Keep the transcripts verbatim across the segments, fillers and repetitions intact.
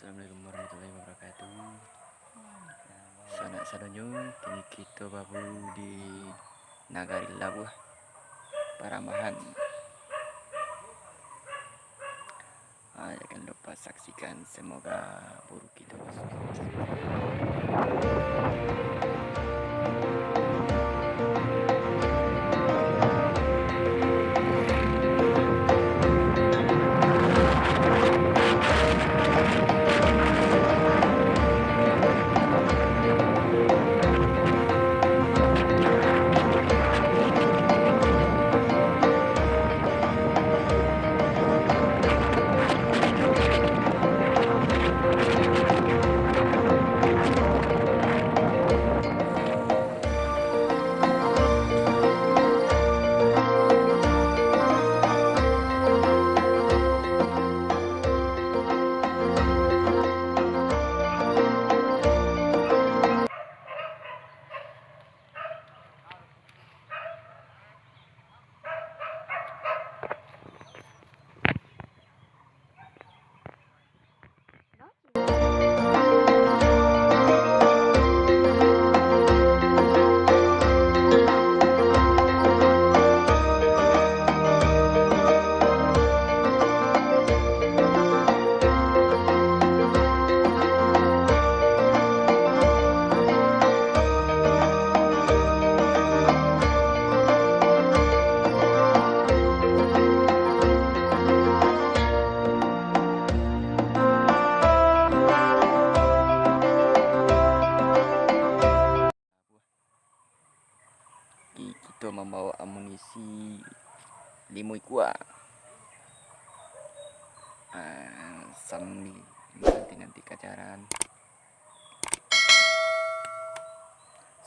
Assalamualaikum warahmatullahi wabarakatuh. Sanak sadonyo, kini kito baburu di Nagari Labuah, Parambahan. Ah, jangan lupa saksikan, semoga buru kito basuo. Ki-, kito mambawa amunisi limo ikua. Ah, sambil nanti-nanti kajaran.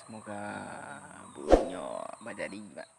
Semoga burunyo bajadi, Pak.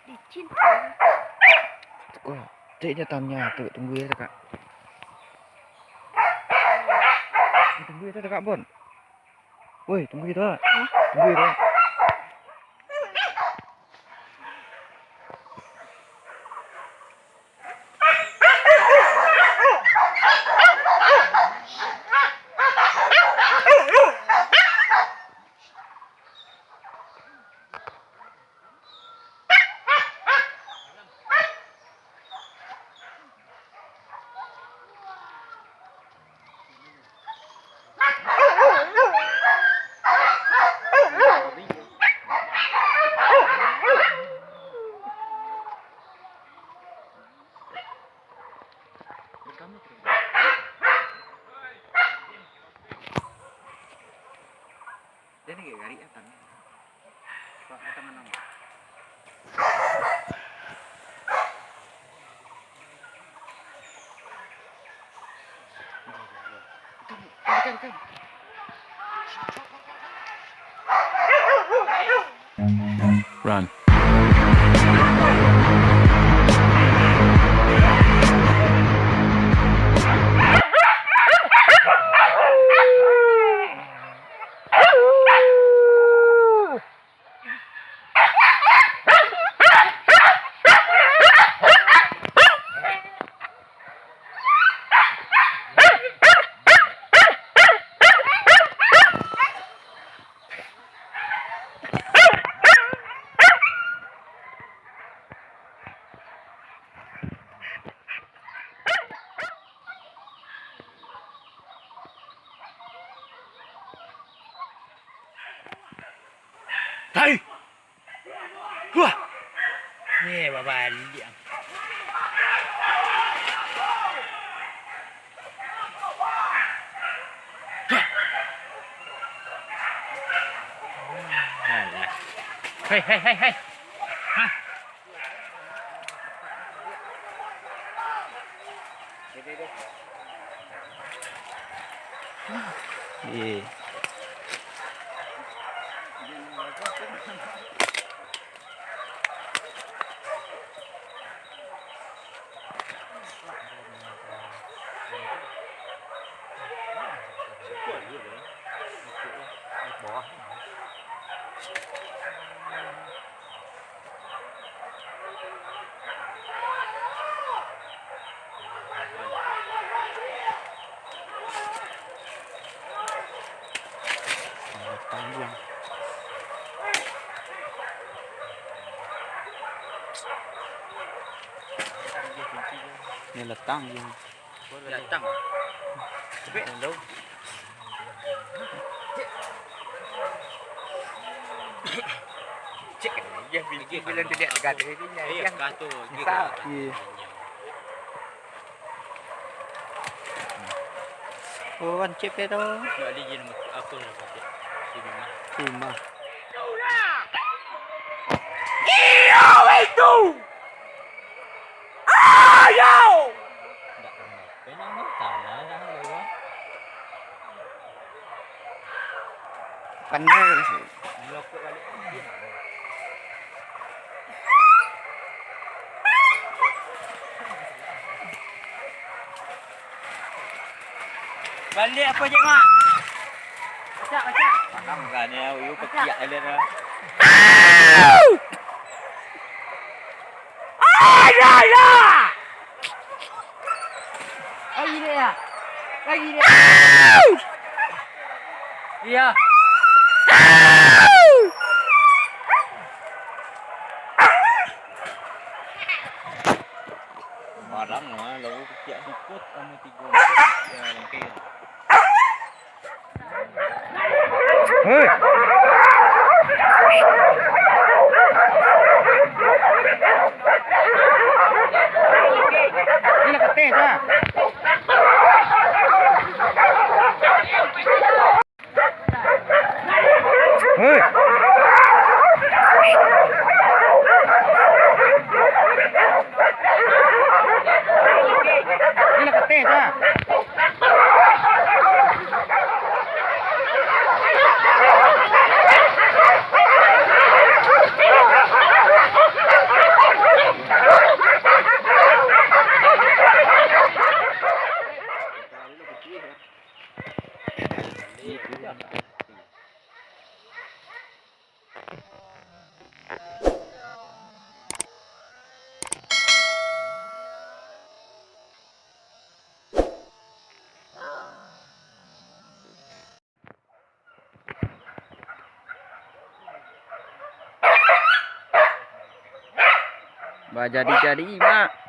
Licin. Wah, cek je tamnya tu, tunggu ya, Kak. Tunggu ya, Kak Bon. Woi, tunggu ya, Kak. Hah? Tunggu ya, Kak. Run. Hai! Wah! Eh, babaliak. Alah. Hei, hei, hei, hei. Hah? Iya. Latang. Ni latang. Latang. Cek, cek, ya, bilang tu dia gatal dia. Iya, kah tu. Bisa. Iya. Oh, kan cek tu. Nak lagi nama apa lah pakai? Si Bima. Bima. Iyo, itu. Ayo! Pandai. Baliak apo, Cik Mak? Pacak, pacak. Paham kan ya, uyu pekiak kalian lah. Au! Ai, ai, ai! Lagi dia. Lagi dia. Au! Iya. Au! Barang lah, lalu kecil sikut, kamu tiga empat, ya, lengkeng. Hei. Ini nak ketes, ah. Hei. Ini nak ketes, ah. Bajadi-jadi, Mak.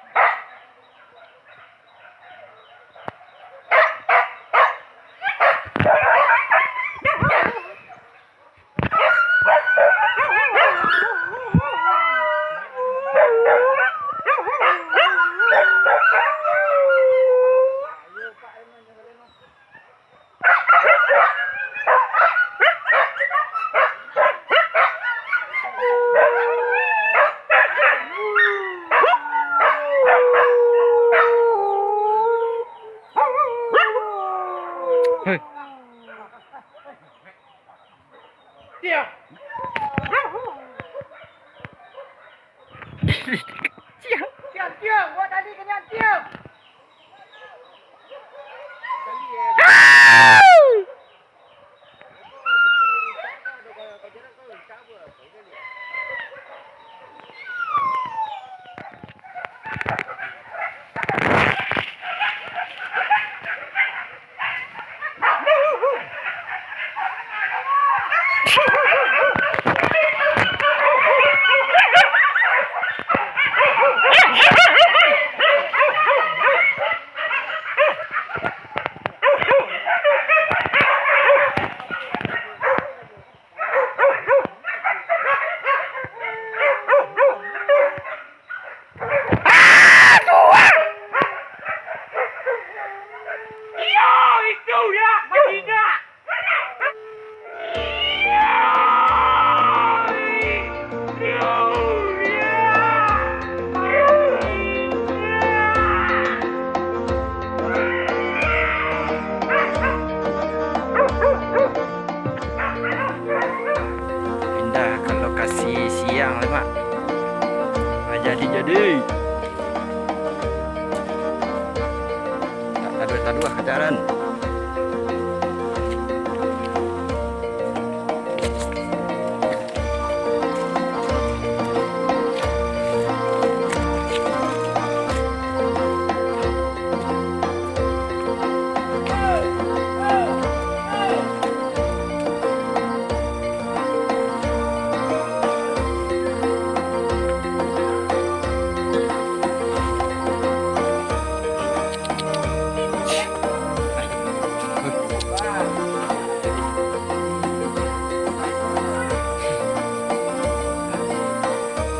Hei. Tiang! Tiang, tiang! Buat tali kaniang, tiang! Jadi, jadi. Tak taduah-taduah kajaran.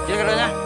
Kira-kiranya